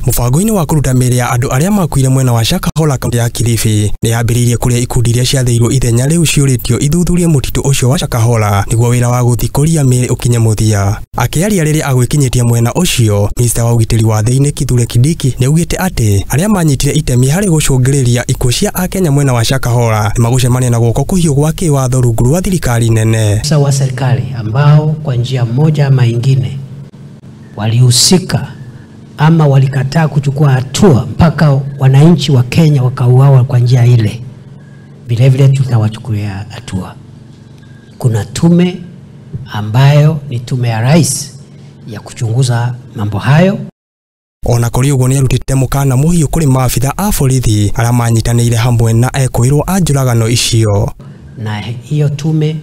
Mũbango-inĩ wa kũruta mĩĩrĩ ya andũ arĩa makuire mwena wa Shakahola kaunti ya Kilifi nĩ yambĩrĩirie kũrĩa ikundi iria ciathĩirwo ithenya rĩu ciũrĩtio ithuthurie mũtitũ ũcio wa Shakahola nĩguo wĩra wa gũthikũria mĩĩrĩ ũkinye mũthia. Akĩaria rĩrĩa agwĩkinyĩtie mwena ũcio, Minista wa ũgitĩri wa thĩinĩ Kithure Kindiki nĩaugĩte atĩ arĩa manyitire itemi harĩ gũcũngĩrĩria ikuũ cia Akenya mwena wa Shakahola nĩmagũcemania na guoko kũhiũ gwa kĩwatho rungu rwa thirikari nene. Maafisa wa serikali ambao kwa njia moja ama ingine walihusika ama walikataa kuchukua hatua mpaka wananchi wa Kenya wakauawa kwa njia ile, vile vile tutawachukulia hatua. Kuna tume ambayo ni tume ya rais ya kuchunguza mambo hayo. Ona kũrĩ ũguo nĩarutĩte mũkana mũhiũ kũrĩ maabitha a borithi arĩa manyitanĩire hamwe na ekũĩrwo a njũragano icio. Na hiyo tume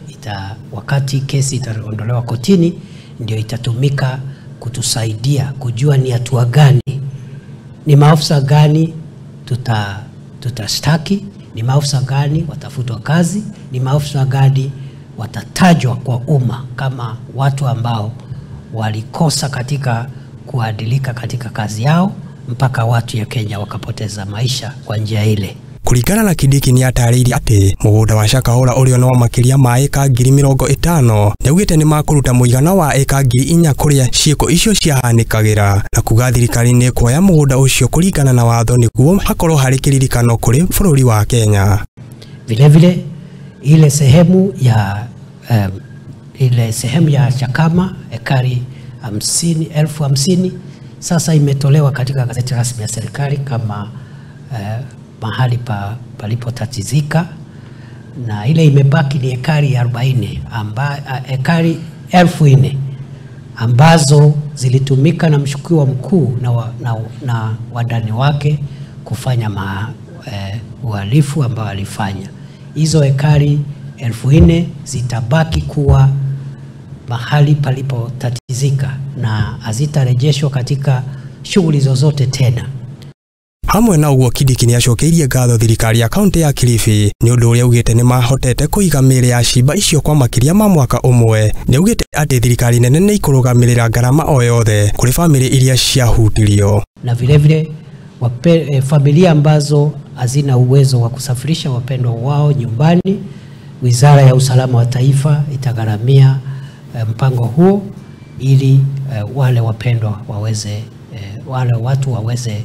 wakati kesi itaondolewa kotini ndio itatumika kutusaidia kujua ni hatua gani, ni maafisa gani tutashtaki, ni maafisa gani watafutwa kazi, ni maafisa gani watatajwa kwa umma kama watu ambao walikosa katika kuadilika katika kazi yao mpaka watu ya Kenya wakapoteza maisha kwa njia ile. Kũringana na Kindiki nĩ atarĩirie atĩ mũgũnda wa Shakahola ũrĩa nĩ wa makĩria ma ĩka 50,000 nĩaugĩte nĩ makũruta mũigana wa ĩka 4,000 kũrĩa ciĩko icio ciahanĩkagĩra na kuga thirikari nĩ ĩkuoya mũgũnda ũcio kũringana na watho nĩguo hakorwo harĩ kĩririkano kũrĩ bũrũri wa Kenya. Vile vile ile sehemu ya Chakama ekari 50,000 sasa imetolewa katika gazeti rasmi ya serikali kama mahali palipotatizika, na ile imebaki ni ekari 40 ekari 4,000 ambazo zilitumika na mshukiwa mkuu na wandani wake kufanya uhalifu ambao alifanya. Hizo ekari 4,000 zitabaki kuwa mahali palipotatizika na hazitarejeshwa katika shughuli zozote tena. Hamwe na ũguo Kindiki nĩacokeirie ngatho thirikari ya kaunti ya Kilifi nĩ ũndũ ũrĩa augĩte nĩ mahotete kũiga mĩĩrĩ ya ciimba icio kwa makĩria ma mwaka ũmwe. Nĩaugĩte atĩ thirikari nene nĩ ikũrũgamĩrĩra ngarama o yothe kũrĩ bamĩrĩ iria ciahutirio. Na vile vile familia ambazo hazina uwezo wa kusafirisha wapendwa wao nyumbani, Wizara ya Usalama wa Taifa itagharamia mpango huo ili wale wapendwa waweze, wale watu waweze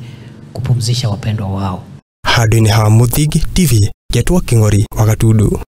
kupumzisha wapendwa wao. Handũ-inĩ ha Mũthingi TV, Getwo Kĩng'ori wa Gatundu.